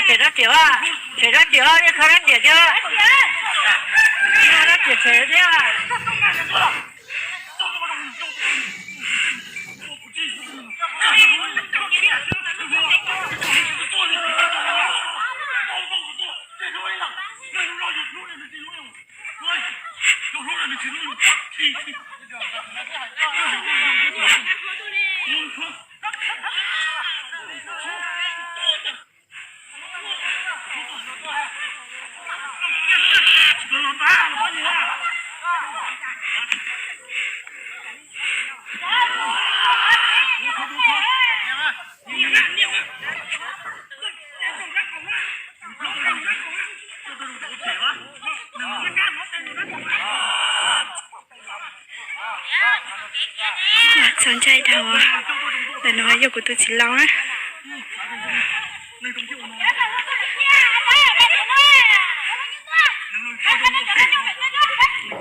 Tshem rab riam, tshem rab riam, ib qho rab riam thiab. Rab riam tshem thiab. Txaus ntshai dhau. Ntawm no yog kuv tus txiv laus na.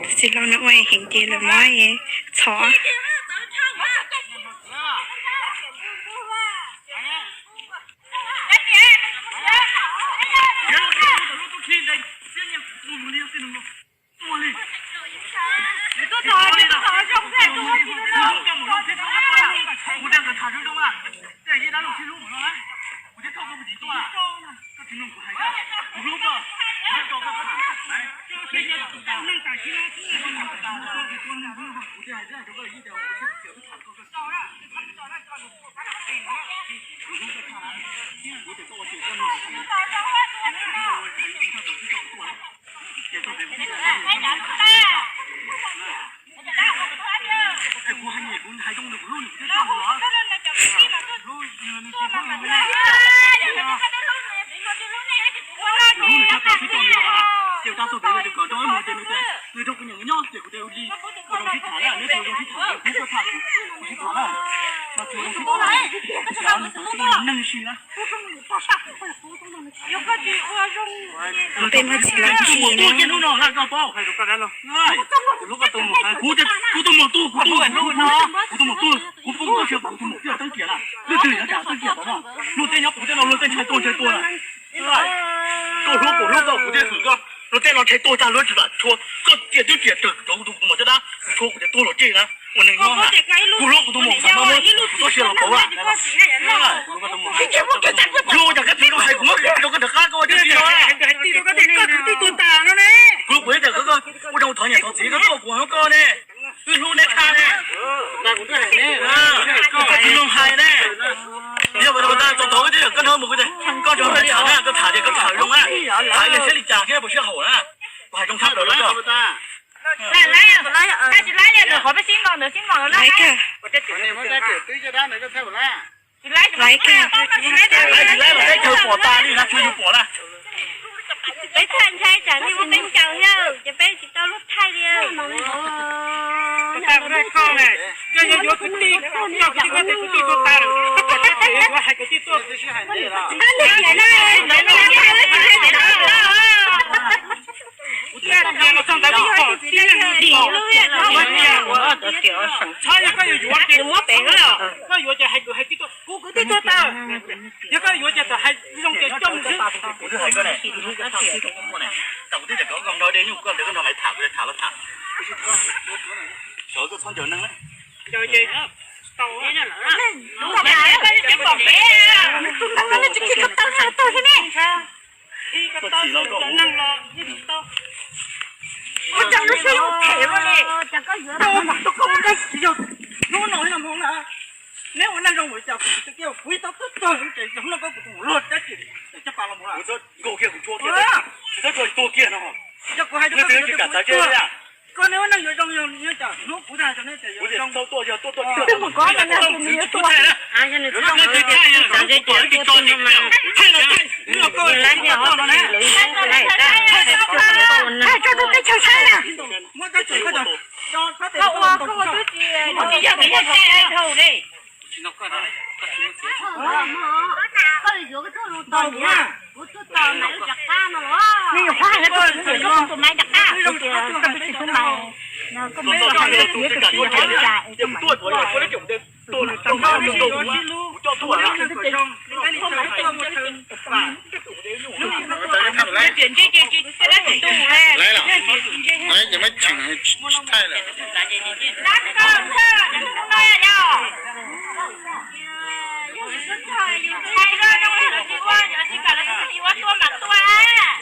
Tus txiv laus no ua heev ces lawv muab txhom. Neeg si na. Peb muab txiv laus khi na. Kuv tus maum tub, kuv tus maum tub, kuv tus maum tub, kuv poob koj siab poob tus maum tub teeb tiam na. Leej twg yuav cas teeb tiam tau no? Luag tej nyob puv tej no luag tej ntshai tuag ntshai tuag na. Koj hlub kuv hlub koj kuv thiaj hwm koj. Luag tej no ntshai tuag tag luag tsis vam tshua. Koj tiam twb tiam tawm cov kuv tus maum caj dab kuv tshua kuv tias tuag los ceg na. Ua neeg nyob na. Kuv hlub kuv tus maum xav no muab kuv txoj sia los pauv a. Hlub cas koj txiv zoo hais kuv muab rau koj rov qab koj ua tib si no. Kuv hlub kuv ib tias koj ua rau thov niam thov txiv koj tuaj kuv hlub koj ne. Wb hlub neb tshaj ne. Koj tsis zoo hais ne. Yog ua tau tag txog thaum wb twb yog koj nrog mus kuv tias koj nrog lawv tham na koj tham tias koj tham zoo na. Tham li siab li cas thiab puas siab haum na. Kuv hais zoo tshaj plaws rau koj. Laiv kawg. Laiv kawg. Laiv tsis laiv los teb chaws pom tas li na, tsuas yus pom na. Peb thaij ntshai tsam nej ua peb ncaus thiab ces peb tsis tau lub thaij li. Koj yuav yuav kwv tij, koj kwv tij, koj kwv tij tuaj tas lawm, koj pom teb chaws yuav hais kwv tij tuaj. Txhob yog koj yuav yuav ces, koj yuav ces hais kwv hais tij tuaj, kuv kwv tij tuaj tag. Yog koj yuav ces txawm hais zoo ces coj mus xwb. Kuv twb hais koj ne, kuv hlub koj tshaj kuv muaj ne. Tam kuv twb tias kom koj nrog dej nyuj koj ntawd koj nrog lawv tham, kuv tham los tham. Xyov koj txhob ncaws neeg na. Ncaws ces tau. Koj tsis los koj ua. Ua cas lub siab yuav phem ua li. Hnub no hmo na, neb ua neeg zoo ua cas kuv tsis kiaj kuv ib txoj twb txog ces hnub no koj kuv tus luag tab sis coj pas los mus nkaug kiag kuv tshuab kiag, tsis txhob tso tuag kiag no. Yog kuv hais rau koj, koj neb ua neeg yuav zoo yog cas hnub kuv tag rau neb tias yuav zoo. Tau tuaj yog tuaj tuaj tsis thaij na. Thaij no thaij, thaij no thaij, thaij no thaij, thaij tso rau teb chaws saib na. Muab koj tseem koj ua koj ua twb tsis yog tias yog thaij dhau li.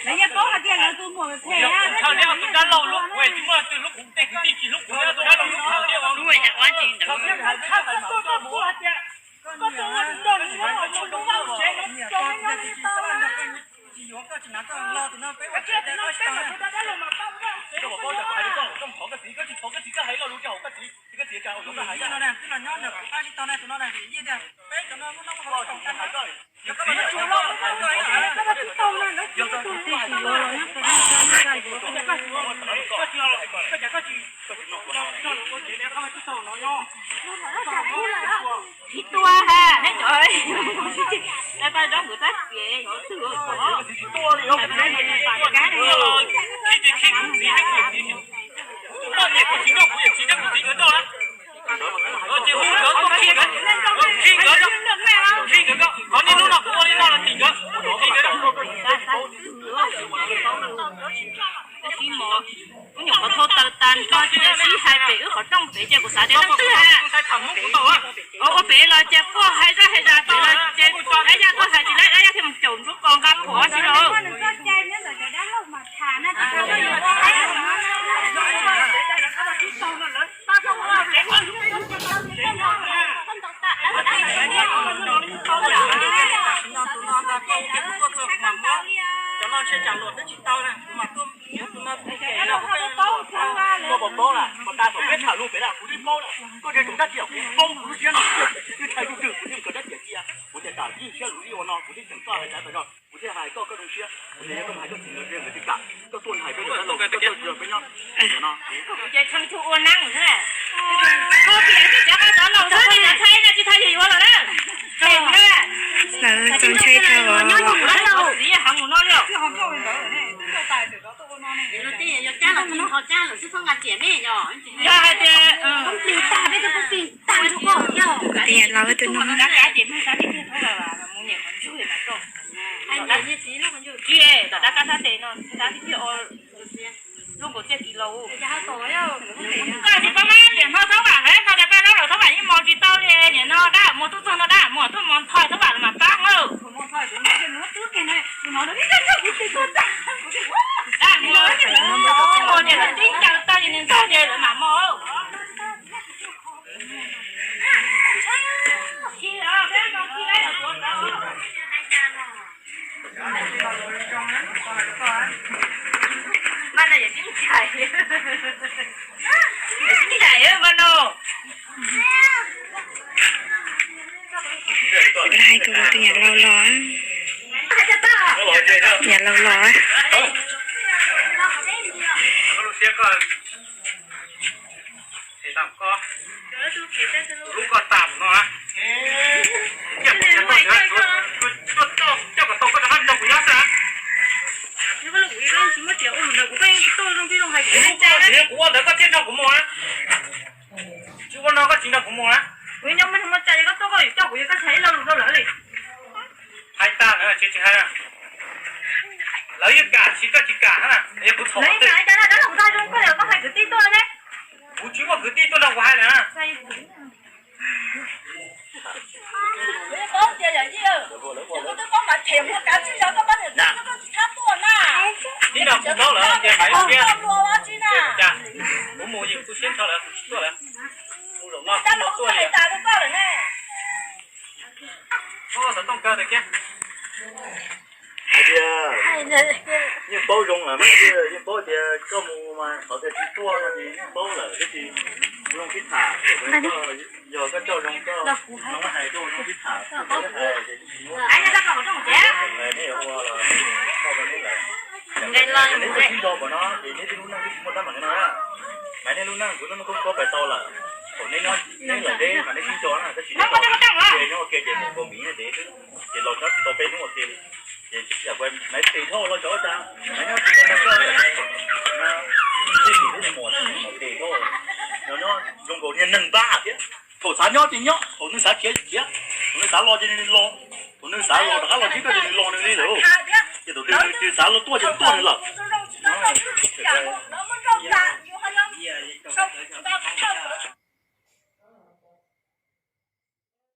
Lawv yeej paub hais tias lawv tus muam phem. Koj tus muam tsis nco, mus lub vaj lub tsev, tsis yuav koj tsis hnav koj los tus no peb ua tsev teb ob tsis tau na. Koj puas paub tias kuv hais rau koj, koj mus thov koj txiv, koj tsis thov koj txiv, koj hais lo lus rau hauv koj txiv, koj txiv cas ua koj hais no na, twb los nyob ntawm kuv pab tsis tau na, tus no na, yog koj tsis tau na, tus no na. Tsis tua ha, neb cov, tsis tua li. Kuv tsis nco kuv yawm txiv thiab kuv txiv nkawd nrauj na. Ces hu nkawd tuaj khi nkawd, khi nkawd, khi nkawd, kov niaj hnub no kuv ua li no los tim nkawd, tim nkawd. Wb nyuam qhuav thau taws tas nrho ces sib hais pem wb qhov rooj pem ces kuv xav tias leej twg ha. Ua pem los ces quaj hais zaj hais zas pem los ces dab yaj tuaj hais tsis laib dab yaj thiaj mus caum ntsuab kos nqa phuam si los. Koj puas paub lawm, koj tas thaum peb tham lus pem lawm kuv twb paub lawm, koj tseem tau dab tsi kuv paub, kuv lub siab no twb thaij twb twg kuv thiaj kawm dab tsi cia, kuv tias tam ib siab lus li ua no kuv thiaj tseem txawj hais tau no, kuv thiaj hais koj koj zoo siab, kuv tias yog koj mus hais koj txiv nkawd ntiag nkawd tsis kam, koj tuaj hais peb tus dab laug koj tuaj nrog peb nyob no. Lawv txaus ntshai tag os. Txiv heev ua no li os. Yog hais tias, kuv tias lawv tus no. Tom dab kab sab tes no, dab tiag tiag, lub nkaus txiaj kis laus. Koj tsis paub mas tiam no Thaub Vam lawv no tias pab zaub lawm Thaub Vam yeej mos tsis tau li, nim no dab muag tuaj txog no dab muag tuaj mos ntho Thaub Vam los mas pab na. Dab muag, muag ces lawv tib ncaws tawg ces nws ntog ces lawv mam mos. Hais tus tus yam laus los, yam laus los. Lub koj tas no, coj kom tau koj rov qab nrog kuv nyob xwb. Kuv ua ntawd koj thiaj nrog kuv mus na. Tsis ua no koj tsis nrog kuv mus na. Kuv nyob me mus tsa koj tuaj koj yuav coj kuv, yog koj tsis hais ib lo lus rau lawv li. Hais tag lawm tsis tsis hais. Lawv yeej kam tsis koj tsis kam na, yog kuv txhom lawv yeej kam. Cas dab laug tag zoo koj, koj hais kwv tij tuaj ne. Kuv tsis muaj kwv tij tuaj nrog kuv hais na. Kuv paub tias yawm yij, kuv twb paub mas them ua kav tsij zog koj pab niam tij koj tsis txhob tuaj na. Tib no kuv paub lawm tias Maiv Luam Kiab, cas kuv mus yim tu siab nrho lawm tsis tuaj lawm. Mus zaum no kuv tuaj tas rau koj lawm ne. Muab koj xov tooj kaw tiag kiag. Hais tias yeej paub zoo lawm mas, yeej paub tias koj mus mas qhov tias tsis tuaj no ces yeej paub lawm tab sis zoo sib tham, yog koj coj zoo koj no hais rau zoo sib tham, hais ces tsis muab. Nej yuav ua los muaj rau neb lawm. Neb tsis nco pom no ces neb tej lub neej twb tsis muaj tab meeg no. Mas nej lub neej kuv twb muab koob koj pais tau lawm. Thaum neb nyob neb lawm deb mas neb sib nco na, tab sis nyob ua ke ces mus kaus miv ntev xwb, ces los nyob tsis tau peb hnub ua ke li. Ces yam kuv Maiv Tes Thoj los xyov cas Maiv nyob tsis tau nrog koj li. Tej tus lub muam tes thoj, nyob zoo nkaus niag neeg npab thiab. Thaum xav Nyob ces nyob, thaum nws xav khiav ces khiav, thaum nws xav los ces nws los, thaum nws xav los rov qab los ntsib koj ces nws los nws li lawm. Ces thaum twg nws xav los tuaj ces tuaj nws lawm.